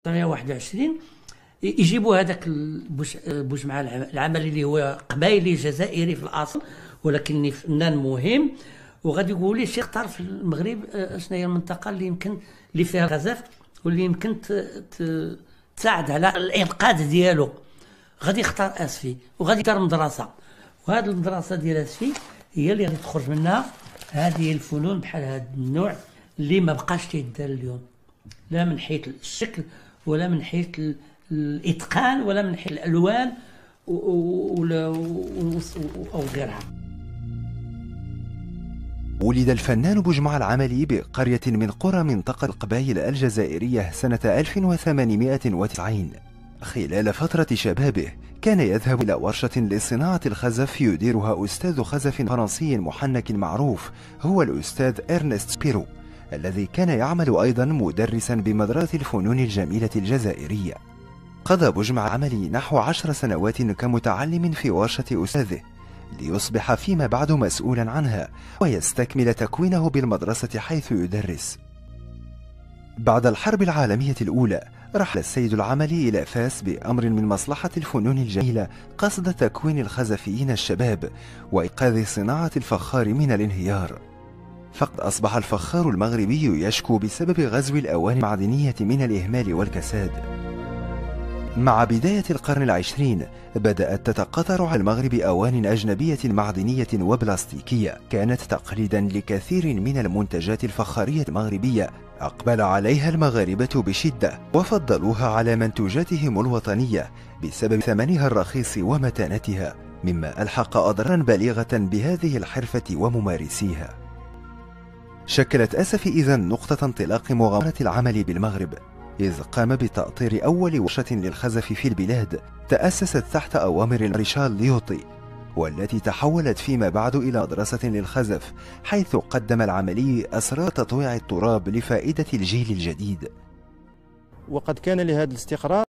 1921 يجيبوا هذاك بوجمعة العملي اللي هو قبايلي جزائري في الاصل ولكن فنان مهم، وغادي يقول لي شي اختار في المغرب شنو هي المنطقة اللي يمكن اللي فيها الخزف واللي يمكن تساعد على الانقاذ ديالو. غادي يختار اسفي وغادي يدار مدرسه، وهذه المدرسة ديال اسفي هي اللي غادي تخرج منها هذه الفنون بحال هذا النوع اللي ما بقاش تيدار اليوم، لا من حيث الشكل ولا من حيث الاتقان ولا من حيث الالوان او غيرها. ولد الفنان بوجمعة العملي بقرية من قرى منطقة القبائل الجزائرية سنة 1890. خلال فترة شبابه كان يذهب إلى ورشة لصناعة الخزف يديرها أستاذ خزف فرنسي محنك معروف هو الأستاذ إرنست بيرو، الذي كان يعمل أيضا مدرسا بمدرسة الفنون الجميلة الجزائرية. قضى بوجمعة العملي نحو 10 سنوات كمتعلم في ورشة أستاذه، ليصبح فيما بعد مسؤولا عنها ويستكمل تكوينه بالمدرسة حيث يدرس. بعد الحرب العالمية الأولى رحل السيد العملي إلى فاس بأمر من مصلحة الفنون الجميلة قصد تكوين الخزفيين الشباب وإنقاذ صناعة الفخار من الانهيار. فقد أصبح الفخار المغربي يشكو بسبب غزو الأواني المعدنية من الإهمال والكساد. مع بداية القرن العشرين بدأت تتقاطر على المغرب أوان أجنبية معدنية وبلاستيكية كانت تقليدا لكثير من المنتجات الفخارية المغربية، أقبل عليها المغاربة بشدة وفضلوها على منتوجاتهم الوطنية بسبب ثمنها الرخيص ومتانتها، مما ألحق أضرارا بالغة بهذه الحرفة وممارسيها. شكلت أسفي إذن نقطة انطلاق مغامرة العمل بالمغرب، إذ قام بتأطير أول ورشة للخزف في البلاد تأسست تحت أوامر المارشال ليوطي، والتي تحولت فيما بعد إلى مدرسة للخزف، حيث قدم العملي أسرار تطويع التراب لفائدة الجيل الجديد. وقد كان لهذا الاستقرار